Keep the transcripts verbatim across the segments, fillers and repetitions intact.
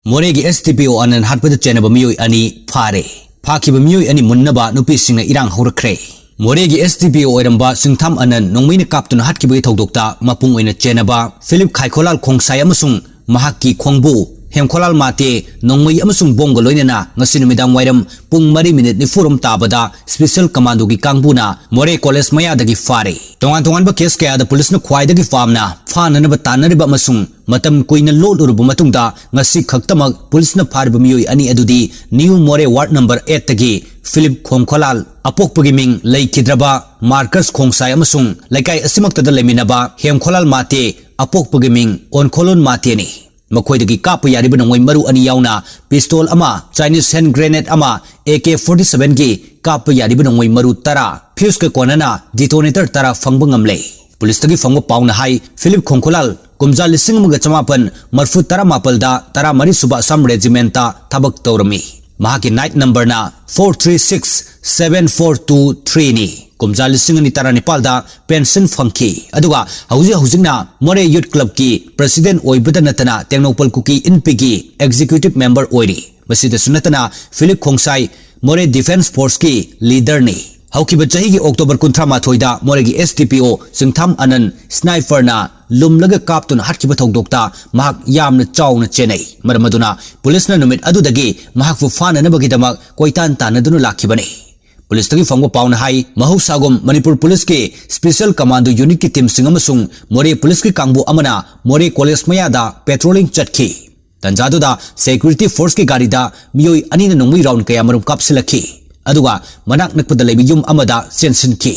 ꯃꯣꯔꯦꯒꯤ S D P O ꯑꯅꯟ ꯍꯥꯠꯄꯗ ꯆꯦꯟꯅꯕ ꯃꯤꯑꯣꯏ ꯑꯅꯤ ꯐꯥꯔꯦ꯫ ꯐꯥꯈꯤꯕ ꯃꯤꯑꯣꯏ ꯑꯅꯤ ꯃꯨꯟꯅꯕ ꯅꯨꯄꯤꯁꯤꯡꯅ ꯏꯔꯥꯡ ꯍꯧꯔꯛꯈ꯭ꯔꯦ꯫ ꯃꯣꯔꯦꯒꯤ S D P O ꯑꯣꯏꯔꯝꯕ ꯆꯤꯡꯊꯥꯝ ꯑꯅꯟ ꯅꯣꯡꯃꯩꯅ ꯀꯥꯞꯇꯨꯅ ꯍꯥꯠꯈꯤꯕꯒꯤ ꯊꯧꯗꯣꯛꯇ ꯃꯄꯨꯡ ꯑꯣꯏꯅ ꯆꯦꯟꯅꯕ ꯐꯤꯂꯤꯞ ꯈꯥꯏꯈꯣꯂꯥꯜ ꯈꯣꯡꯁꯥꯏ ꯑꯃꯁꯨꯡ ꯃꯍꯥꯛꯀꯤ ꯈꯣꯡꯕꯨ ꯍꯦꯝꯈꯣꯂꯥꯜ ꯃꯥꯇꯦ ꯅꯣꯡꯃꯩ ꯑꯃꯁꯨꯡ ꯕꯣꯝꯒ ꯂꯣꯏꯅꯅ ꯉꯁꯤ ꯅꯨꯃꯤꯗꯥꯡ ꯋꯥꯏꯔꯝ ꯄꯨꯡ ꯃꯔꯤ ꯃꯤꯅꯤꯠ ꯅꯤꯐꯨꯔꯣꯝ ꯇꯥꯕꯗ ꯁ꯭ꯄꯦꯁꯦꯜ ꯀꯃꯥꯟꯗꯣꯒꯤ ꯀꯥꯡꯕꯨꯅ ꯃꯣꯔꯦ ꯀꯣꯂꯦꯖ ꯃꯌꯥꯗꯒꯤ ꯐꯥꯔꯦ꯫ ꯇꯣꯉꯥꯟ ꯇꯣꯉꯥꯟꯕ ꯀꯦꯁ ꯀꯌꯥꯗ ꯄꯨꯂꯤꯁꯅ ꯈ꯭ꯋꯥꯏꯗꯒꯤ ꯄꯥꯝꯅ ꯐꯥꯅꯅꯕ ꯇꯥꯟꯅꯔꯤꯕ ꯑꯃꯁꯨꯡ ꯃꯇꯝ ꯀꯨꯏꯅ ꯂꯣꯠꯂꯨꯔꯕ ꯃꯇꯨꯡꯗ ꯉꯁꯤ ꯈꯛꯇꯃꯛ ꯄꯨꯂꯤꯁꯅ ꯐꯥꯔꯤꯕ ꯃꯤꯑꯣꯏ ꯑꯅꯤ ꯑꯗꯨꯗꯤ ꯅ꯭ꯌꯨ ꯃꯣꯔꯦ ꯋꯥꯔꯗ ꯅꯝꯕꯔ ꯑꯩꯠꯇꯒꯤ ꯐꯤꯂꯤꯞ ꯈꯣꯡꯈꯣꯂꯥꯜ, ꯑꯄꯣꯛꯄꯒꯤ ꯃꯤꯡ ꯂꯩꯈꯤꯗ꯭ꯔꯕ ꯃꯥꯔꯀꯁ ꯈꯣꯡꯁꯥꯏ ꯑꯃꯁꯨꯡ ꯂꯩꯀꯥꯏ ꯑꯁꯤꯃꯛꯇꯗ ꯂꯩꯃꯤꯟꯅꯕ ꯍꯦꯝꯈꯣꯂꯥꯜ ꯃꯥꯇꯦ, ꯑꯄꯣꯛꯄꯒꯤ ꯃꯤꯡ ꯑꯣꯟꯈꯣꯂꯣꯟ ꯃꯥꯇꯦꯅꯤ꯫ ꯃꯈꯣꯏꯗꯒꯤ ꯀꯥꯞꯄ ꯌꯥꯔꯤꯕ ꯅꯣꯡꯃꯩ ꯃꯔꯨ ꯑꯅꯤ ꯌꯥꯎꯅ ꯄꯤꯁꯇꯣꯜ ꯑꯃ, ꯆꯥꯏꯅꯤꯁ ꯍꯦꯟ ꯒ꯭ꯔꯦꯅꯦꯗ ꯑꯃ, A K forty seven ꯒꯤ ꯀꯥꯞꯄ ꯌꯥꯔꯤꯕ ꯅꯣꯡꯃꯩ ꯃꯔꯨ ꯇꯔꯥ, ꯐ꯭ꯌꯨꯁꯀ ꯀꯣꯟꯅꯅ ꯗꯤꯇꯣꯅꯦꯇꯔ ꯇꯔꯥ ꯐꯪꯕ ꯉꯝꯂꯦ꯫ ꯄꯨꯂꯤꯁꯇꯒꯤ ꯐꯪꯕ ꯄꯥꯎꯅ ꯍꯥꯏ, ꯐꯤꯂꯤꯞ ꯈꯣꯡꯈꯣꯂꯥꯜ ꯀꯨꯝꯖꯥ ꯂꯤꯁꯤꯡ ꯑꯃꯒ ꯆꯃꯥꯄꯟ ꯃꯔꯤꯐꯨ ꯇꯔꯥꯃꯥꯄꯜꯗ ꯇꯔꯥꯃꯔꯤ ꯁꯨꯕ ꯑꯁꯥꯝ ꯔꯦꯖꯤꯃꯦꯟꯇ ꯊꯕꯛ ꯇꯧꯔꯝꯃꯤ꯫ ꯃꯍꯥꯛꯀꯤ ꯅꯥꯏꯠ ꯅꯝꯕꯔꯅ four three six seven four two three ꯅꯤ꯫ ꯀꯨꯝꯖꯥ ꯂꯤꯁꯤꯡ ꯑꯅꯤ ꯇꯔꯥꯅꯤꯄꯥꯜꯗ ꯄꯦꯟꯁꯟ ꯐꯪꯈꯤ, ꯑꯗꯨꯒ ꯍꯧꯖꯤꯛ ꯍꯧꯖꯤꯛꯅ ꯃꯣꯔꯦ ꯌꯨꯠ ꯀ꯭ꯂꯕꯀꯤ ꯄ꯭ꯔꯦꯁꯤꯗꯦꯟ ꯑꯣꯏꯕꯗ ꯅꯠꯇꯅ ꯇꯦꯡꯅꯧꯄꯜ ꯀꯨꯀꯤ ꯏꯟꯄꯤꯒꯤ ꯑꯦꯛꯖꯤꯀ꯭ꯌꯨꯇꯤꯚ ꯃꯦꯝꯕꯔ ꯑꯣꯏꯔꯤ꯫ ꯃꯁꯤꯗꯁꯨ ꯅꯠꯇꯅ ꯐꯤꯂꯤꯞ ꯈꯣꯡꯁꯥꯏ ꯃꯣꯔꯦ ꯗꯤꯐꯦꯟꯁ ꯐꯣꯔꯁꯀꯤ ꯂꯤꯗꯔꯅꯤ꯫ ꯍꯧꯈꯤꯕ ꯆꯍꯤꯒꯤ ꯑꯣꯛꯇꯣꯕꯔ ꯀꯨꯟꯊ꯭ꯔꯥ ꯃꯥꯊꯣꯏꯗ ꯃꯣꯔꯦꯒꯤ S D P O ꯆꯤꯡꯊꯥꯝ ꯑꯅꯟ ꯁ꯭ꯅꯥꯏꯄꯔꯅ ꯂꯨꯝꯂꯒ ꯀꯥꯞꯇꯨꯅ ꯍꯥꯠꯈꯤꯕ ꯊꯧꯗꯣꯛꯇ ꯃꯍꯥꯛ ꯌꯥꯝꯅ ꯆꯥꯎꯅ ꯆꯦꯟꯅꯩ꯫ ꯃꯔꯝ ꯑꯗꯨꯅ ꯄꯨꯂꯤꯁꯅ ꯅꯨꯃꯤꯠ ꯑꯗꯨꯗꯒꯤ ꯃꯍꯥꯛꯄꯨ ꯐꯥꯅꯅꯕꯒꯤꯗꯃꯛ ꯀꯣꯏꯇꯥꯟ ꯇꯥꯟꯅꯗꯨꯅ ꯂꯥꯛꯈꯤꯕꯅꯤ꯫ ꯄꯨꯂꯤꯁꯇꯒꯤ ꯐꯪꯕ ꯄꯥꯎꯅ ꯍꯥꯏ, ꯃꯍꯧꯁꯥꯒꯨꯝ ꯃꯅꯤꯄꯨꯔ ꯄꯨꯂꯤꯁꯀꯤ ꯁ꯭ꯄꯦꯁꯦꯜ ꯀꯃꯥꯟꯗꯣ ꯌꯨꯅꯤꯠꯀꯤ ꯇꯤꯝꯁꯤꯡ ꯑꯃꯁꯨꯡ ꯃꯣꯔꯦ ꯄꯨꯂꯤꯁꯀꯤ ꯀꯥꯡꯕꯨ ꯑꯃꯅ ꯃꯣꯔꯦ ꯀꯣꯂꯦꯖ ꯃꯌꯥꯗ ꯄꯦꯇ꯭ꯔꯣꯂꯤꯡ ꯆꯠꯈꯤ꯫ ꯇꯟꯖꯥꯗꯨꯗ ꯁꯦꯀ꯭ꯌꯨꯔꯤꯇꯤ ꯐꯣꯔꯁꯀꯤ ꯒꯥꯔꯤꯗ ꯃꯤꯑꯣꯏ ꯑꯅꯤꯅ ꯅꯣꯡꯃꯩ ꯔꯥꯎꯟ ꯀꯌꯥꯃꯔꯨꯝ ꯀꯥꯞꯁꯤꯜꯂꯛꯈꯤ, ꯑꯗꯨꯒ ꯃꯅꯥꯛ ꯅꯛꯄꯗ ꯂꯩꯕ ꯌꯨꯝ ꯑꯃꯗ ꯆꯦꯟꯁꯤꯟꯈꯤ꯫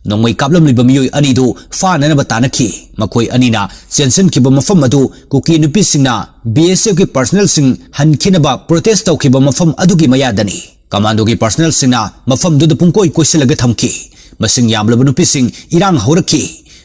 ꯅꯣꯡꯃꯩ ꯀꯥꯞꯂꯝꯂꯤꯕ ꯃꯤꯑꯣꯏ ꯑꯅꯤꯗꯨ ꯐꯥꯅꯅꯕ ꯇꯥꯟꯅꯈꯤ꯫ ꯃꯈꯣꯏ ꯑꯅꯤꯅ ꯆꯦꯟꯁꯤꯟꯈꯤꯕ ꯃꯐꯝ ꯑꯗꯨ ꯀꯨꯀꯤ ꯅꯨꯄꯤꯁꯤꯡꯅ B S Fꯀꯤ ꯄꯔꯁꯅꯦꯜꯁꯤꯡ ꯍꯟꯈꯤꯅꯕ ꯄ꯭ꯔꯣꯇꯦꯁ ꯇꯧꯈꯤꯕ ꯃꯐꯝ ꯑꯗꯨꯒꯤ ꯃꯌꯥꯗꯅꯤ꯫ ꯀꯃꯥꯟꯗꯣꯒꯤ ꯄꯔꯁꯅꯦꯜꯁꯤꯡꯅ ꯃꯐꯝꯗꯨꯗ ꯄꯨꯡꯀꯣꯏ ꯀꯣꯏꯁꯤꯜꯂꯒ ꯊꯝꯈꯤ꯫ ꯃꯁꯤꯡ ꯌꯥꯝꯂꯕ ꯅꯨꯄꯤꯁꯤꯡ ꯏꯔꯥꯡ ꯍꯧꯔꯛꯈꯤ꯫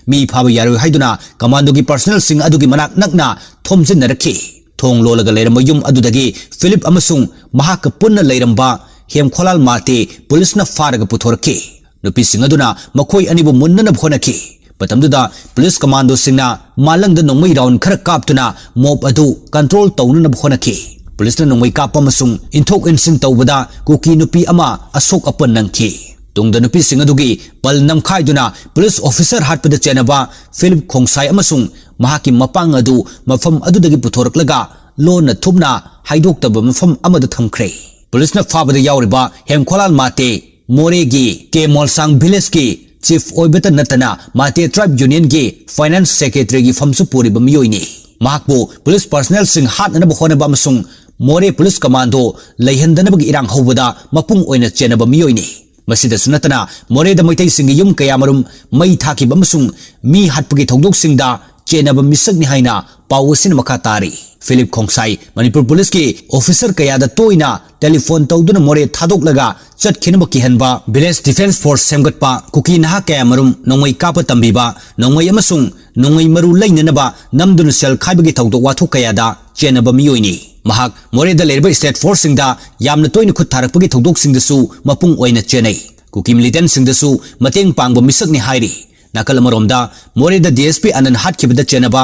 ꯃꯤ ꯐꯥꯕ ꯌꯥꯔꯣꯏ ꯍꯥꯏꯗꯨꯅ ꯀꯃꯥꯟꯗꯣꯒꯤ ꯄꯔꯁꯅꯦꯜꯁꯤꯡ ꯑꯗꯨꯒꯤ ꯃꯅꯥꯛ ꯅꯛꯅ ꯊꯣꯝꯖꯤꯟꯅꯔꯛꯈꯤ꯫ ꯊꯣꯡ ꯂꯣꯜꯂꯒ ꯂꯩꯔꯝꯕ ꯌꯨꯝ ꯑꯗꯨꯗꯒꯤ ꯐꯤꯂꯤꯞ ꯑꯃꯁꯨꯡ ꯃꯍꯥꯛꯀ ꯄꯨꯟꯅ ꯂꯩꯔꯝꯕ ꯍꯦꯝꯈꯣꯂꯥꯜ ꯃꯥꯇꯦ ꯄꯨꯂꯤꯁꯅ ꯐꯥꯔꯒ ꯄꯨꯊꯣꯔꯛꯈꯤ꯫ ꯅꯨꯄꯤꯁꯤꯡ ꯑꯗꯨꯅ ꯃꯈꯣꯏ ꯑꯅꯤꯕꯨ ꯃꯨꯟꯅꯅꯕ ꯍꯣꯠꯅꯈꯤ꯫ ꯃꯇꯝꯗꯨꯗ ꯄꯨꯂꯤꯁ ꯀꯃꯥꯟꯗꯣꯁꯤꯡꯅ ꯃꯥꯂꯪꯗ ꯅꯣꯡꯃꯩ ꯔꯥꯎꯟ ꯈꯔ ꯀꯥꯞꯇꯨꯅ ꯃꯣꯞ ꯑꯗꯨ ꯀꯟꯇ꯭ꯔꯣꯜ ꯇꯧꯅꯅꯕ ꯍꯣꯠꯅꯈꯤ꯫ ꯄꯨꯂꯤꯁꯅ ꯅꯣꯡꯃꯩ ꯀꯥꯞꯄ ꯑꯃꯁꯨꯡ ꯏꯟꯊꯣꯛ ꯏꯟꯁꯤꯟ ꯇꯧꯕꯗ ꯀꯨꯀꯤ ꯅꯨꯄꯤ ꯑꯃ ꯑꯁꯣꯛ ꯑꯄꯟ ꯅꯪꯈꯤ꯫ ꯇꯨꯡꯗ ꯅꯨꯄꯤꯁꯤꯡ ꯑꯗꯨꯒꯤ ꯄꯜ ꯅꯝꯈꯥꯏꯗꯨꯅ ꯄꯨꯂꯤꯁ ꯑꯣꯐꯤꯁꯔ ꯍꯥꯠꯄꯗ ꯆꯦꯟꯅꯕ ꯐꯤꯂꯤꯞ ꯈꯣꯡꯁꯥꯏ ꯑꯃꯁꯨꯡ ꯃꯍꯥꯛꯀꯤ ꯃꯄꯥꯡ ꯑꯗꯨ ꯃꯐꯝ ꯑꯗꯨꯗꯒꯤ ꯄꯨꯊꯣꯔꯛꯂꯒ ꯂꯣꯟꯅ ꯊꯨꯞꯅ ꯍꯥꯏꯗꯣꯛꯇꯕ ꯃꯐꯝ ꯑꯃꯗ ꯊꯝꯈ꯭ꯔꯦ꯫ ꯄꯨꯂꯤꯁꯅ ꯐꯥꯕꯗ ꯌꯥꯎꯔꯤꯕ ꯍꯦꯝꯈꯣꯂꯥꯜ ꯃꯥꯇꯦ ꯃꯣꯔꯦꯒꯤ ꯀꯦ ꯃꯣꯜꯁꯥꯡ ꯚꯤꯂꯦꯖꯀꯤ ꯆꯤꯐ ꯑꯣꯏꯕꯇ ꯅꯠꯇꯅ ꯃꯥꯇꯦ ꯇ꯭ꯔꯥꯏꯕ ꯌꯨꯅꯤꯌꯟꯒꯤ ꯐꯥꯏꯅꯥꯟꯁ ꯁꯦꯀ꯭ꯔꯦꯇꯔꯤꯒꯤ ꯐꯝꯁꯨ ꯄꯨꯔꯤꯕ ꯃꯤꯑꯣꯏꯅꯤ꯫ ꯃꯍꯥꯛꯄꯨ ꯄꯨꯂꯤꯁ ꯄꯥꯔꯁꯅꯦꯜꯁꯤꯡ ꯍꯥꯠꯅꯅꯕ ꯍꯣꯠꯅꯕ ꯑꯃꯁꯨꯡ ꯃꯣꯔꯦ ꯄꯨꯂꯤꯁ ꯀꯃꯥꯟꯗꯣ ꯂꯩꯍꯟꯗꯅꯕꯒꯤ ꯏꯔꯥꯡ ꯍꯧꯕꯗ ꯃꯄꯨꯡ ꯑꯣꯏꯅ ꯆꯦꯟꯅꯕ ꯃꯤꯑꯣꯏꯅꯤ꯫ ꯃꯁꯤꯗꯁꯨ ꯅꯠꯇꯅ ꯃꯣꯔꯦꯗ ꯃꯩꯇꯩꯁꯤꯡꯒꯤ ꯌꯨꯝ ꯀꯌꯥꯃꯔꯨꯝ ꯃꯩ ꯊꯥꯈꯤꯕ ꯑꯃꯁꯨꯡ ꯃꯤ ꯍꯥꯠꯄꯒꯤ ꯊꯧꯗꯣꯛꯁꯤꯡꯗ ꯆꯦꯟꯅꯕ ꯃꯤꯁꯛꯅꯤ ꯍꯥꯏꯅ ꯄꯥꯎ ꯑꯁꯤꯅ ꯃꯈꯥ ꯇꯥꯔꯤ꯫ ꯐꯤꯂꯤꯞ ꯈꯣꯡꯁꯥꯏ ꯃꯅꯤꯄꯨꯔ ꯄꯨꯂꯤꯁꯀꯤ ꯑꯣꯐꯤꯁꯔ ꯀꯌꯥꯗ ꯇꯣꯏꯅ ꯇꯦꯂꯤꯐꯣꯟ ꯇꯧꯗꯨꯅ ꯃꯣꯔꯦ ꯊꯥꯗꯣꯛꯂꯒ ꯆꯠꯈꯤꯅꯕ ꯀꯤꯍꯟꯕ, ꯚꯤꯂꯦꯖ ꯗꯤꯐꯦꯟꯁ ꯐꯣꯔꯁ ꯁꯦꯝꯒꯠꯄ, ꯀꯨꯀꯤ ꯅꯍꯥ ꯀꯌꯥꯃꯔꯨꯝ ꯅꯣꯡꯃꯩ ꯀꯥꯞꯄ ꯇꯝꯕꯤꯕ, ꯅꯣꯡꯃꯩ ꯑꯃꯁꯨꯡ ꯅꯣꯡꯃꯩ ꯃꯔꯨ ꯂꯩꯅꯅꯕ ꯅꯝꯗꯨꯅ ꯁꯦꯜ ꯈꯥꯏꯕꯒꯤ ꯊꯧꯗꯣꯛ ꯋꯥꯊꯣꯛ ꯀꯌꯥꯗ ꯆꯦꯟꯅꯕ ꯃꯤꯑꯣꯏꯅꯤ꯫ ꯃꯍꯥꯛ ꯃꯣꯔꯦꯗ ꯂꯩꯔꯤꯕ ꯁ꯭ꯇꯦꯠ ꯐꯣꯔꯁꯁꯤꯡꯗ ꯌꯥꯝꯅ ꯇꯣꯏꯅ ꯈꯨꯠ ꯊꯥꯔꯛꯄꯒꯤ ꯊꯧꯗꯣꯛꯁꯤꯡꯗꯁꯨ ꯃꯄꯨꯡ ꯑꯣꯏꯅ ꯆꯦꯟꯅꯩ꯫ ꯀꯨꯀꯤ ꯃꯤꯂꯤꯇꯦꯟꯠꯁꯤꯡꯗꯁꯨ ꯃꯇꯦꯡ ꯄꯥꯡꯕ ꯃꯤꯁꯛꯅꯤ ꯍꯥꯏꯔꯤ꯫ ꯅꯥꯀꯜ ꯑꯃꯔꯣꯝꯗ ꯃꯣꯔꯦꯗ ꯗꯤ ꯑꯦꯁ ꯄꯤ ꯑꯅꯟ ꯍꯥꯠꯈꯤꯕꯗ ꯆꯦꯟꯅꯕ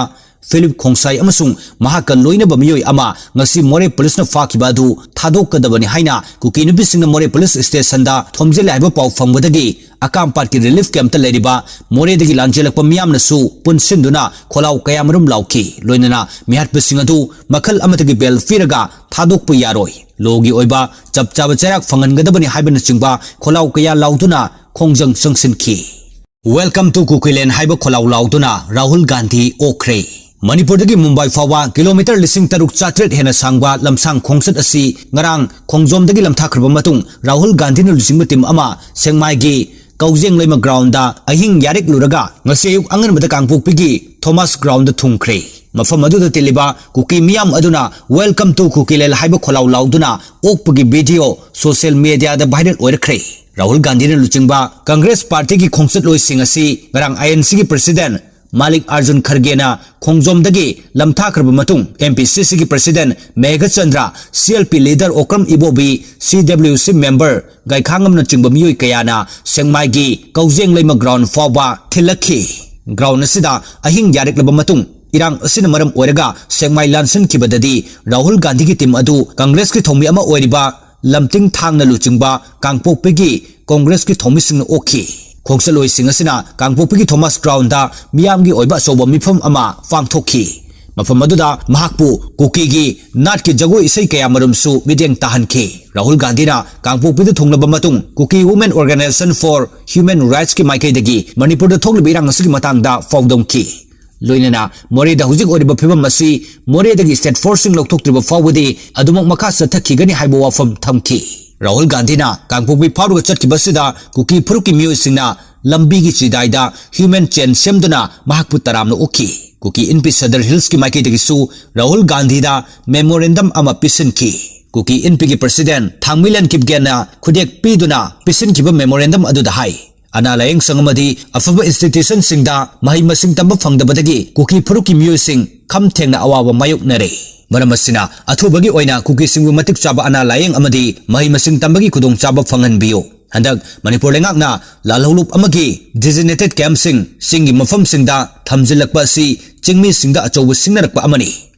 ꯐꯤꯂꯤꯞ ꯈꯣꯡꯁꯥꯏ ꯑꯃꯁꯨꯡ ꯃꯍꯥꯛꯀ ꯂꯣꯏꯅꯕ ꯃꯤꯑꯣꯏ ꯑꯃ ꯉꯁꯤ ꯃꯣꯔꯦ ꯄꯨꯂꯤꯁꯅ ꯐꯥꯈꯤꯕ ꯑꯗꯨ ꯊꯥꯗꯣꯛꯀꯗꯕꯅꯤ ꯍꯥꯏꯅ ꯀꯨꯀꯤ ꯅꯨꯄꯤꯁꯤꯡꯅ ꯃꯣꯔꯦ ꯄꯨꯂꯤꯁ ꯁ꯭ꯇꯦꯁꯟꯗ ꯊꯣꯝꯖꯤꯜꯂꯦ ꯍꯥꯏꯕ ꯄꯥꯎ ꯐꯪꯕꯗꯒꯤ ꯑꯀꯥꯝꯄꯥꯠꯀꯤ ꯔꯤꯂꯤꯐ ꯀꯦꯝꯞꯇ ꯂꯩꯔꯤꯕ ꯃꯣꯔꯦꯗꯒꯤ ꯂꯥꯟꯖꯦꯜꯂꯛꯄ ꯃꯤꯌꯥꯝꯅꯁꯨ ꯄꯨꯟꯁꯤꯟꯗꯨꯅ ꯈꯣꯜꯂꯥꯎ ꯀꯌꯥꯃꯔꯨꯝ ꯂꯥꯎꯈꯤ꯫ ꯂꯣꯏꯅꯅ ꯃꯤꯍꯥꯠꯄꯁꯤꯡ ꯑꯗꯨ ꯃꯈꯜ ꯑꯃꯠꯇꯒꯤ ꯕꯦꯜ ꯄꯤꯔꯒ ꯊꯥꯗꯣꯛꯄ ꯌꯥꯔꯣꯏ, ꯂꯣꯒꯤ ꯑꯣꯏꯕ ꯆꯞ ꯆꯥꯕ ꯆꯩꯔꯥꯛ ꯐꯪꯍꯟꯒꯗꯕꯅꯤ ꯍꯥꯏꯕꯅꯆꯤꯡꯕ ꯈꯣꯜꯂꯥꯎ ꯀꯌꯥ ꯂꯥꯎꯗꯨꯅ ꯈꯣꯡꯖꯪ ꯆꯪꯁꯤꯟꯈꯤ꯫ "Welcome to Kukiland" ꯍꯥꯏꯕ ꯈꯣꯜꯂꯥꯎ ꯂꯥꯎꯗꯨꯅ ꯔꯥꯍꯨꯜ ꯒꯥꯟꯙꯤ ꯑꯣꯛꯈ꯭ꯔꯦ꯫ ꯃꯅꯤꯄꯨꯔꯗꯒꯤ ꯃꯨꯝꯕꯥꯏ ꯐꯥꯎꯕ ꯀꯤꯂꯣꯃꯤꯇꯔ ꯂꯤꯁꯤꯡ ꯇꯔꯨꯛ ꯆꯥꯇ꯭ꯔꯦꯠ ꯍꯦꯟꯅ ꯁꯥꯡꯕ ꯂꯝꯁꯥꯡ ꯈꯣꯡꯆꯠ ꯑꯁꯤ ꯉꯔꯥꯡ ꯈꯣꯡꯖꯣꯝꯗꯒꯤ ꯂꯝꯊꯥꯈ꯭ꯔꯕ ꯃꯇꯨꯡ ꯔꯥꯍꯨꯜ ꯒꯥꯟꯙꯤꯅ ꯂꯨꯆꯤꯡꯕ ꯇꯤꯝ ꯑꯃ ꯁꯦꯛꯃꯥꯏꯒꯤ ꯀꯧꯖꯦꯡ ꯂꯩꯃ ꯒ꯭ꯔꯥꯎꯟꯗ ꯑꯍꯤꯡ ꯌꯥꯔꯦꯛꯂꯨꯔꯒ ꯉꯁꯤ ꯑꯌꯨꯛ ꯑꯉꯟꯕꯗ ꯀꯥꯡꯄꯣꯛꯄꯤꯒꯤ ꯊꯣꯃꯥꯁ ꯒ꯭ꯔꯥꯎꯟꯗ ꯊꯨꯡꯈ꯭ꯔꯦ꯫ ꯃꯐꯝ ꯑꯗꯨꯗ ꯇꯤꯜꯂꯤꯕ ꯀꯨꯀꯤ ꯃꯤꯌꯥꯝ ꯑꯗꯨꯅ "Welcome to Kukiland" ꯍꯥꯏꯕ ꯈꯣꯜꯂꯥꯎ ꯂꯥꯎꯗꯨꯅ ꯑꯣꯛꯄꯒꯤ ꯚꯤꯗꯤꯑꯣ ꯁꯣꯁꯤꯌꯦꯜ ꯃꯤꯗꯤꯌꯥꯗ ꯚꯥꯏꯔꯦꯜ ꯑꯣꯏꯔꯛꯈ꯭ꯔꯦ꯫ ꯔꯥꯍꯨꯜ ꯒꯥꯟꯙꯤꯅ ꯂꯨꯆꯤꯡꯕ ꯀꯪꯒ꯭ꯔꯦꯁ ꯄꯥꯔꯇꯤꯒꯤ ꯈꯣꯡꯆꯠꯂꯣꯏꯁꯤꯡ ꯑꯁꯤ ꯉꯔꯥꯡ ꯑꯥꯏ ꯑꯦꯟ ꯁꯤꯒꯤ ꯄ꯭ꯔꯁꯤꯗꯦꯟꯠ ꯃꯥꯂꯤꯛ ꯑꯥꯔꯖꯨꯟ ꯈꯔꯒꯦꯅ ꯈꯣꯡꯖꯣꯝꯗꯒꯤ ꯂꯝꯊꯥꯈ꯭ꯔꯕ ꯃꯇꯨꯡ, ꯑꯦꯝ ꯄꯤ ꯁꯤ ꯁꯤꯒꯤ president Meghachandra, C L P leader Okram Ibobi, C W ꯁꯤ ꯃꯦꯝꯕꯔ ꯒꯥꯏꯈꯥꯉꯝꯅꯆꯤꯡꯕ ꯃꯤꯑꯣꯏ ꯀꯌꯥꯅ ꯁꯦꯛꯃꯥꯏꯒꯤ ꯀꯧꯖꯦꯡ ꯂꯩꯃ ꯒ꯭ꯔꯥꯎꯟ ꯐꯥꯎꯕ ꯊꯤꯜꯂꯛꯈꯤ꯫ ꯒ꯭ꯔꯥꯎꯟ ꯑꯁꯤꯗ ꯑꯍꯤꯡ ꯌꯥꯔꯦꯛꯂꯕ ꯃꯇꯨꯡ, ꯏꯔꯥꯡ ꯑꯁꯤꯅ ꯃꯔꯝ ꯑꯣꯏꯔꯒ ꯁꯦꯛꯃꯥꯏ ꯂꯥꯟꯁꯤꯟꯈꯤꯕꯗꯗꯤ ꯔꯥꯍꯨꯜ ꯒꯥꯟꯙꯤꯒꯤ ꯇꯤꯝ ꯑꯗꯨ ꯀꯪꯒ꯭ꯔꯦꯁꯀꯤ ꯊꯧꯃꯤ ꯑꯃ ꯑꯣꯏꯔꯤꯕ ꯂꯝꯇꯤꯡ ꯊꯥꯡꯅ ꯂꯨꯆꯤꯡꯕ ꯀꯥꯡꯄꯣꯛꯄꯤꯒꯤ ꯀꯪꯒ꯭ꯔꯦꯁꯀꯤ ꯊꯧꯃꯤꯁꯤꯡꯅ ꯑꯣꯛꯈꯤ꯫ ꯈꯣꯡꯆꯠꯂꯣꯏꯁꯤꯡ ꯑꯁꯤꯅ ꯀꯥꯡꯄꯣꯛꯄꯤꯒꯤ ꯊꯣꯃꯥꯁ ꯒ꯭ꯔꯥꯎꯟꯗ ꯃꯤꯌꯥꯝꯒꯤ ꯑꯣꯏꯕ ꯑꯆꯧꯕ ꯃꯤꯐꯝ ꯑꯃ ꯄꯥꯡꯊꯣꯛꯈꯤ꯫ ꯃꯐꯝ ꯑꯗꯨꯗ ꯃꯍꯥꯛꯄꯨ ꯀꯨꯀꯤꯒꯤ ꯅꯥꯠꯀꯤ ꯖꯒꯣꯏ ꯏꯁꯩ ꯀꯌꯥ ꯃꯔꯨꯝꯁꯨ ꯃꯤꯠꯌꯦꯡ ꯇꯥꯍꯟꯈꯤ꯫ ꯔꯥꯍꯨꯜ ꯒꯥꯟꯙꯤꯅ ꯀꯥꯡꯄꯣꯛꯄꯤꯗ ꯊꯨꯡꯂꯕ ꯃꯇꯨꯡ ꯀꯨꯀꯤ ꯋꯨꯃꯦꯟ ꯑꯣꯔꯒꯅꯥꯏꯖꯦꯁꯟ ꯐꯣꯔ ꯍ꯭ꯌꯨꯃꯦꯟ ꯔꯥꯏꯠꯁꯀꯤ ꯃꯥꯏꯀꯩꯗꯒꯤ ꯃꯅꯤꯄꯨꯔꯗ ꯊꯣꯛꯂꯤꯕ ꯏꯔꯥꯡ ꯑꯁꯤꯒꯤ ꯃꯇꯥꯡꯗ ꯐꯥꯎꯗꯝꯈꯤ꯫ ꯂꯣꯏꯅꯅ ꯃꯣꯔꯦꯗ ꯍꯧꯖꯤꯛ ꯑꯣꯏꯔꯤꯕ ꯐꯤꯕꯝ ꯑꯁꯤ ꯃꯣꯔꯦꯗꯒꯤ ꯁ꯭ꯇꯦꯠ ꯐꯣꯔꯁꯁꯤꯡ ꯂꯧꯊꯣꯛꯇ꯭ꯔꯤꯕ ꯐꯥꯎꯕꯗꯤ ꯑꯗꯨꯃꯛ ꯃꯈꯥ ꯆꯠꯊꯈꯤꯒꯅꯤ ꯍꯥꯏꯕ ꯋꯥꯐꯝ ꯊꯝꯈꯤ꯫ ꯔꯥꯍꯨꯜ ꯒꯥꯟꯙꯤꯅ ꯀꯥꯡꯄꯣꯛꯄꯤ ꯐꯥꯎꯔꯒ ꯆꯠꯈꯤꯕ ꯑꯁꯤꯗ ꯀꯨꯀꯤ ꯐꯨꯔꯨꯞꯀꯤ ꯃꯤꯑꯣꯏꯁꯤꯡꯅ ꯂꯝꯕꯤꯒꯤ ꯆꯤꯗꯥꯏꯗ ꯍ꯭ꯌꯨꯃꯦꯟ ꯆꯦꯟ ꯁꯦꯝꯗꯨꯅ ꯃꯍꯥꯛꯄꯨ ꯇꯔꯥꯝꯅ ꯑꯣꯛꯈꯤ꯫ ꯀꯨꯀꯤ ꯏꯟꯄꯤ ꯁꯗꯔ ꯍꯤꯜꯁꯀꯤ ꯃꯥꯏꯀꯩꯗꯒꯤꯁꯨ ꯔꯥꯍꯨꯜ ꯒꯥꯟꯙꯤꯗ ꯃꯦꯃꯣꯔꯦꯟꯗꯝ ꯑꯃ ꯄꯤꯁꯤꯟꯈꯤ꯫ ꯀꯨꯀꯤ ꯏꯟꯄꯤꯒꯤ ꯄ꯭ꯔꯁꯤꯗꯦꯟ ꯊꯥꯡꯃꯩꯂꯦꯟ ꯀꯤꯞꯒꯦꯟꯅ ꯈꯨꯗꯦꯛ ꯄꯤꯗꯨꯅ ꯄꯤꯁꯤꯟꯈꯤꯕ ꯃꯦꯃꯣꯔꯦꯟꯗꯝ ꯑꯗꯨꯗ ꯍꯥꯏ, ꯑꯅꯥ ꯂꯥꯌꯦꯡ ꯁꯪ ꯑꯃꯗꯤ ꯑꯐꯕ ꯏꯟꯁꯇꯤꯇ꯭ꯌꯨꯁꯟꯁꯤꯡꯗ ꯃꯍꯩ ꯃꯁꯤꯡ ꯇꯝꯕ ꯐꯪꯗꯕꯗꯒꯤ ꯀꯨꯀꯤ ꯐꯨꯔꯨꯞꯀꯤ ꯃꯤꯑꯣꯏꯁꯤꯡ ꯈꯝ ꯊꯦꯡꯅ ꯑꯋꯥꯕ ꯃꯥꯌꯣꯛꯅꯔꯦ꯫ ꯃꯔꯝ ꯑꯁꯤꯅ ꯑꯊꯨꯕꯒꯤ ꯑꯣꯏꯅ ꯀꯨꯀꯤꯁꯤꯡꯕꯨ ꯃꯇꯤꯛ ꯆꯥꯕ ꯑꯅꯥ ꯂꯥꯌꯦꯡ ꯑꯃꯗꯤ ꯃꯍꯩ ꯃꯁꯤꯡ ꯇꯝꯕꯒꯤ ꯈꯨꯗꯣꯡꯆꯥꯕ ꯐꯪꯍꯟꯕꯤꯌꯨ꯫ ꯍꯟꯗꯛ ꯃꯅꯤꯄꯨꯔ ꯂꯩꯉꯥꯛꯅ ꯂꯥꯜꯍꯧꯂꯨꯞ ꯑꯃꯒꯤ ꯗꯤꯖꯤꯅꯦꯇꯦꯠ ꯀꯦꯝꯞꯁꯤꯡ ꯆꯤꯡꯒꯤ ꯃꯐꯝꯁꯤꯡꯗ ꯊꯝꯖꯤꯜꯂꯛꯄ ꯑꯁꯤ ꯆꯤꯡꯃꯤꯁꯤꯡꯗ ꯑꯆꯧꯕ ꯁꯤꯡꯅꯔꯛꯄ ꯑꯃꯅꯤ꯫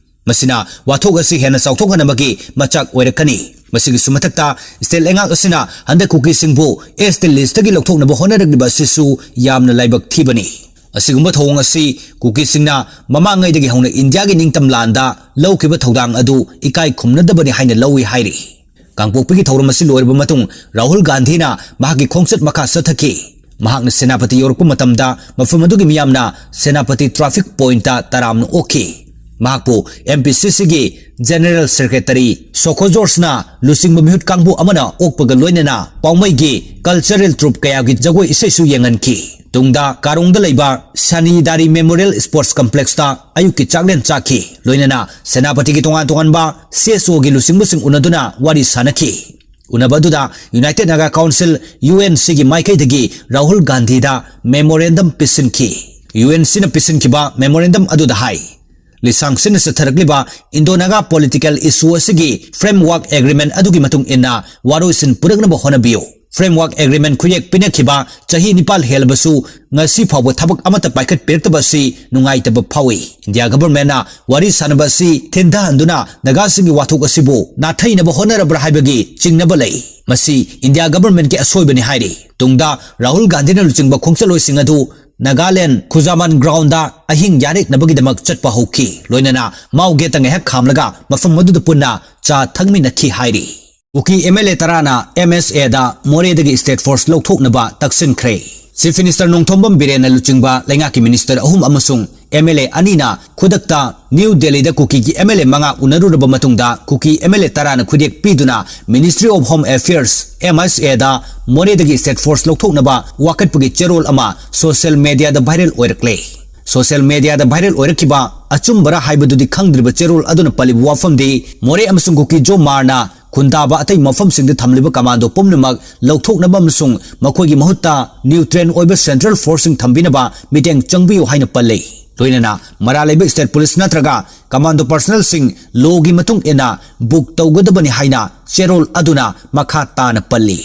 ꯃꯁꯤꯅ ꯋꯥꯊꯣꯛ ꯑꯁꯤ ꯍꯦꯟꯅ ꯆꯥꯎꯊꯣꯛꯍꯟꯅꯕꯒꯤ ꯃꯆꯥꯛ ꯑꯣꯏꯔꯛꯀꯅꯤ꯫ ꯃꯁꯤꯒꯤꯁꯨ ꯃꯊꯛꯇ ꯁ꯭ꯇꯦꯠ ꯂꯩꯉꯥꯛ ꯑꯁꯤꯅ ꯍꯟꯗꯛ ꯀꯨꯀꯤꯁꯤꯡꯕꯨ ꯑꯦꯁ ꯇꯤ ꯂꯤꯁꯇꯒꯤ ꯂꯧꯊꯣꯛꯅꯕ ꯍꯣꯠꯅꯔꯛꯂꯤꯕ ꯑꯁꯤꯁꯨ ꯌꯥꯝꯅ ꯂꯥꯏꯕꯛ ꯊꯤꯕꯅꯤ꯫ ꯑꯁꯤꯒꯨꯝꯕ ꯊꯧꯑꯣꯡ ꯑꯁꯤ ꯀꯨꯀꯤꯁꯤꯡꯅ ꯃꯃꯥꯡꯉꯩꯗꯒꯤ ꯍꯧꯅ ꯏꯟꯗꯤꯌꯥꯒꯤ ꯅꯤꯡꯇꯝ ꯂꯥꯟꯗ ꯂꯧꯈꯤꯕ ꯊꯧꯗꯥꯡ ꯑꯗꯨ ꯏꯀꯥꯏ ꯈꯨꯝꯅꯗꯕꯅꯤ ꯍꯥꯏꯅ ꯂꯧꯏ ꯍꯥꯏꯔꯤ꯫ ꯀꯥꯡꯄꯣꯛꯄꯤꯒꯤ ꯊꯧꯔꯝ ꯑꯁꯤ ꯂꯣꯏꯔꯕ ꯃꯇꯨꯡ ꯔꯥꯍꯨꯜ ꯒꯥꯟꯙꯤꯅ ꯃꯍꯥꯛꯀꯤ ꯈꯣꯡꯆꯠ ꯃꯈꯥ ꯆꯠꯊꯈꯤ꯫ ꯃꯍꯥꯛꯅ ꯁꯦꯅꯥꯄꯇꯤ ꯌꯧꯔꯛꯄ ꯃꯇꯝꯗ ꯃꯐꯝ ꯑꯗꯨꯒꯤ ꯃꯤꯌꯥꯝꯅ ꯁꯦꯅꯥꯄꯇꯤ ꯇ꯭ꯔꯥꯐꯤꯛ ꯄꯣꯏꯟꯠꯇ ꯇꯔꯥꯝꯅ ꯑꯣꯛꯈꯤ꯫ ꯃꯍꯥꯛꯄꯨ ꯑꯦꯝ ꯄꯤ ꯁꯤ ꯁꯤꯒꯤ ꯖꯦꯅꯔꯦꯜ ꯁꯦꯀ꯭ꯔꯦꯇꯔꯤ ꯁꯣꯀꯣ ꯖꯣꯔꯖꯅ ꯂꯨꯆꯤꯡꯕ ꯃꯤꯍꯨꯠ ꯀꯥꯡꯕꯨ ꯑꯃꯅ ꯑꯣꯛꯄꯒ ꯂꯣꯏꯅꯅ ꯄꯥꯎꯃꯩꯒꯤ ꯀꯜꯆꯔꯦꯜ ꯇ꯭ꯔꯨꯞ ꯀꯌꯥꯒꯤ ꯖꯒꯣꯏ ꯏꯁꯩꯁꯨ ꯌꯦꯡꯍꯟꯈꯤ꯫ ꯇꯨꯡꯗ ꯀꯥꯔꯣꯡꯗ ꯂꯩꯕ ꯁꯅꯤꯗꯥꯔꯤ ꯃꯦꯃꯣꯔꯤꯌꯦꯜ ꯁ꯭ꯄꯣꯔꯠꯁ ꯀꯝꯄ꯭ꯂꯦꯛꯁꯇ ꯑꯌꯨꯛꯀꯤ ꯆꯥꯛꯂꯦꯟ ꯆꯥꯈꯤ꯫ ꯂꯣꯏꯅꯅ ꯁꯦꯅꯥꯄꯇꯤꯒꯤ ꯇꯣꯉꯥꯟ ꯇꯣꯉꯥꯟꯕ ꯁꯤ ꯑꯦꯁ ꯑꯣꯒꯤ ꯂꯨꯆꯤꯡꯕꯁꯤꯡ ꯎꯅꯗꯨꯅ ꯋꯥꯔꯤ ꯁꯥꯅꯈꯤ꯫ ꯎꯅꯕ ꯑꯗꯨꯗ united Naga council, U N ꯁꯤꯒꯤ ꯃꯥꯏꯀꯩꯗꯒꯤ ꯔꯥꯍꯨꯜ ꯒꯥꯟꯙꯤꯗ ꯃꯦꯃꯣꯔꯦꯟꯗꯝ ꯄꯤꯁꯤꯟꯈꯤ꯫ ꯌꯨ ꯑꯦꯟ ꯁꯤꯅ ꯄꯤꯁꯤꯟꯈꯤꯕ ꯃꯦꯃꯣꯔꯦꯟꯗꯝ ꯑꯗꯨꯗ ꯍꯥꯏ, ꯂꯤꯁꯥꯡ ꯁꯤꯟꯅ ꯆꯠꯊꯔꯛꯂꯤꯕ ꯏꯟꯗꯣ ꯅꯥꯒꯥ ꯄꯣꯂꯤꯇꯤꯀꯦꯜ ꯏꯁꯨ ꯑꯁꯤꯒꯤ ꯐ꯭ꯔꯦꯝꯋꯥꯔꯛ ꯑꯦꯒ꯭ꯔꯤꯃꯦꯟꯠ ꯑꯗꯨꯒꯤ ꯃꯇꯨꯡ ꯏꯟꯅ ꯋꯥꯔꯣꯏꯁꯤꯟ ꯄꯨꯔꯛꯅꯕ ꯍꯣꯠꯅꯕꯤꯌꯨ꯫ Framework Agreement ꯈꯨꯌꯦꯛ ꯄꯤꯅꯈꯤꯕ ꯆꯍꯤ ꯅꯤꯄꯥꯜ ꯍꯦꯜꯂꯕꯁꯨ ꯉꯁꯤ ꯐꯥꯎꯕ ꯊꯕꯛ ꯑꯃꯠꯇ ꯄꯥꯏꯈꯠꯄꯤꯔꯛꯇꯕ ꯑꯁꯤ ꯅꯨꯡꯉꯥꯏꯇꯕ ꯐꯥꯎꯏ꯫ ꯏꯟꯗꯤꯌꯥ ꯒꯚꯔꯟꯃꯦꯟꯠꯅ ꯋꯥꯔꯤ ꯁꯥꯅꯕ ꯑꯁꯤ ꯊꯤꯟꯊꯍꯟꯗꯨꯅ ꯅꯥꯒꯥꯁꯤꯡꯒꯤ ꯋꯥꯊꯣꯛ ꯑꯁꯤꯕꯨ ꯅꯥꯊꯩꯅꯕ ꯍꯣꯠꯅꯔꯕ꯭ꯔꯥ ꯍꯥꯏꯕꯒꯤ ꯆꯤꯡꯅꯕ ꯂꯩ꯫ ꯃꯁꯤ ꯏꯟꯗꯤꯌꯥ ꯒꯚꯔꯟꯃꯦꯟꯠꯀꯤ ꯑꯁꯣꯏꯕꯅꯤ ꯍꯥꯏꯔꯤ꯫ ꯇꯨꯡꯗ ꯔꯥꯍꯨꯜ ꯒꯥꯟꯙꯤꯅ ꯂꯨꯆꯤꯡꯕ ꯈꯣꯡꯆꯠꯂꯣꯏꯁꯤꯡ ꯑꯗꯨ ꯅꯥꯒꯥꯂꯦꯟꯗ ꯈꯨꯖꯥꯃꯥꯟ ꯒ꯭ꯔꯥꯎꯟꯗ ꯑꯍꯤꯡ ꯌꯥꯔꯦꯛꯅꯕꯒꯤꯗꯃꯛ ꯆꯠꯄ ꯍꯧꯈꯤ꯫ ꯂꯣꯏꯅꯅ ꯃꯥꯎ ꯒꯦꯠꯇ ꯉꯥꯏꯍꯥꯛ ꯈꯥꯝꯂꯒ ꯃꯐꯝ ꯑꯗꯨꯗ ꯄꯨꯟꯅ ꯆꯥ ꯊꯛꯃꯤꯟꯅꯈꯤ ꯍꯥꯏꯔꯤ꯫ ꯀꯨꯀꯤ ꯑꯦꯝ ꯑꯦꯜ ꯑꯦ ꯇꯔꯥꯅ ꯑꯦꯝ ꯑꯦꯁ ꯑꯦꯗ ꯃꯣꯔꯦꯗꯒꯤ ꯁ꯭ꯇꯦꯠ ꯐꯣꯔꯁ ꯂꯧꯊꯣꯛꯅꯕ ꯇꯛꯁꯤꯟꯈ꯭ꯔꯦ꯫ ꯆꯤꯐ ꯃꯤꯅꯤꯁꯇꯔ ꯅꯣꯡꯊꯣꯝꯕꯝ ꯕꯤꯔꯦꯟꯅ ꯂꯨꯆꯤꯡꯕ ꯂꯩꯉꯥꯛꯀꯤ ꯃꯤꯅꯤꯁꯇꯔ ꯑꯍꯨꯝ ꯑꯃꯁꯨꯡ ꯑꯦꯝ ꯑꯦꯜ ꯑꯦ ꯑꯅꯤꯅ ꯈꯨꯗꯛꯇ ꯅ꯭ꯌꯨ ꯗꯦꯜꯂꯤꯗ ꯀꯨꯀꯤꯒꯤ ꯑꯦꯝ ꯑꯦꯜ ꯑꯦ ꯃꯉꯥ ꯎꯅꯔꯨꯔꯕ ꯃꯇꯨꯡꯗ ꯀꯨꯀꯤ ꯑꯦꯝ ꯑꯦꯜ ꯑꯦ ꯇꯔꯥꯅ ꯈꯨꯗꯦꯛ ꯄꯤꯗꯨꯅ Ministry of Home Affairs, M H A, ꯗ ꯃꯣꯔꯦꯗꯒꯤ ꯁ꯭ꯇꯦꯠ ꯐꯣꯔꯁ ꯂꯧꯊꯣꯛꯅꯕ ꯋꯥꯀꯠꯄꯒꯤ ꯆꯦꯔꯣꯜ ꯑꯃ ꯁꯣꯁꯤꯌꯦꯜ ꯃꯦꯗꯤꯌꯥꯗ ꯚꯥꯏꯔꯦꯜ ꯑꯣꯏꯔꯛꯂꯦ꯫ ꯁꯣꯁꯤꯌꯦꯜ ꯃꯦꯗꯤꯌꯥꯗ ꯚꯥꯏꯔꯦꯜ ꯑꯣꯏꯔꯛꯈꯤꯕ ꯑꯆꯨꯝꯕꯔꯥ ꯍꯥꯏꯕꯗꯨꯗꯤ ꯈꯪꯗ꯭ꯔꯤꯕ ꯆꯦꯔꯣꯜ ꯑꯗꯨꯅ ꯄꯜꯂꯤꯕ ꯋꯥꯐꯝꯗꯤ ꯃꯣꯔꯦ ꯑꯃꯁꯨꯡ ꯀꯨꯀꯤ ꯖꯣ ꯃꯥꯔꯅ ꯈꯨꯟꯗꯥꯕ ꯑꯇꯩ ꯃꯐꯝꯁꯤꯡꯗ ꯊꯝꯂꯤꯕ ꯀꯃꯥꯟꯗꯣ ꯄꯨꯝꯅꯃꯛ ꯂꯧꯊꯣꯛꯅꯕ ꯑꯃꯁꯨꯡ ꯃꯈꯣꯏꯒꯤ ꯃꯍꯨꯠꯇ ꯅ꯭ꯌꯨꯇ꯭ꯔꯦꯟ ꯑꯣꯏꯕ ꯁꯦꯟꯇ꯭ꯔꯦꯜ ꯐꯣꯔꯁꯁꯤꯡ ꯊꯝꯕꯤꯅꯕ ꯃꯤꯠꯌꯦꯡ ꯆꯪꯕꯤꯌꯨ ꯍꯥꯏꯅ ꯄꯜꯂꯤ꯫ ꯂꯣꯏꯅꯅ ꯃꯔꯥꯜ ꯂꯩꯕ ꯁ꯭ꯇꯦꯠ ꯄꯨꯂꯤꯁ ꯅꯠꯇ꯭ꯔꯒ ꯀꯃꯥꯟꯗꯣ ꯄꯔꯁꯅꯦꯜꯁꯤꯡ ꯂꯣꯒꯤ ꯃꯇꯨꯡ ꯏꯟꯅ ꯕꯨꯛ ꯇꯧꯒꯗꯕꯅꯤ ꯍꯥꯏꯅ ꯆꯦꯔꯣꯜ ꯑꯗꯨꯅ ꯃꯈꯥ ꯇꯥꯅ ꯄꯜꯂꯤ꯫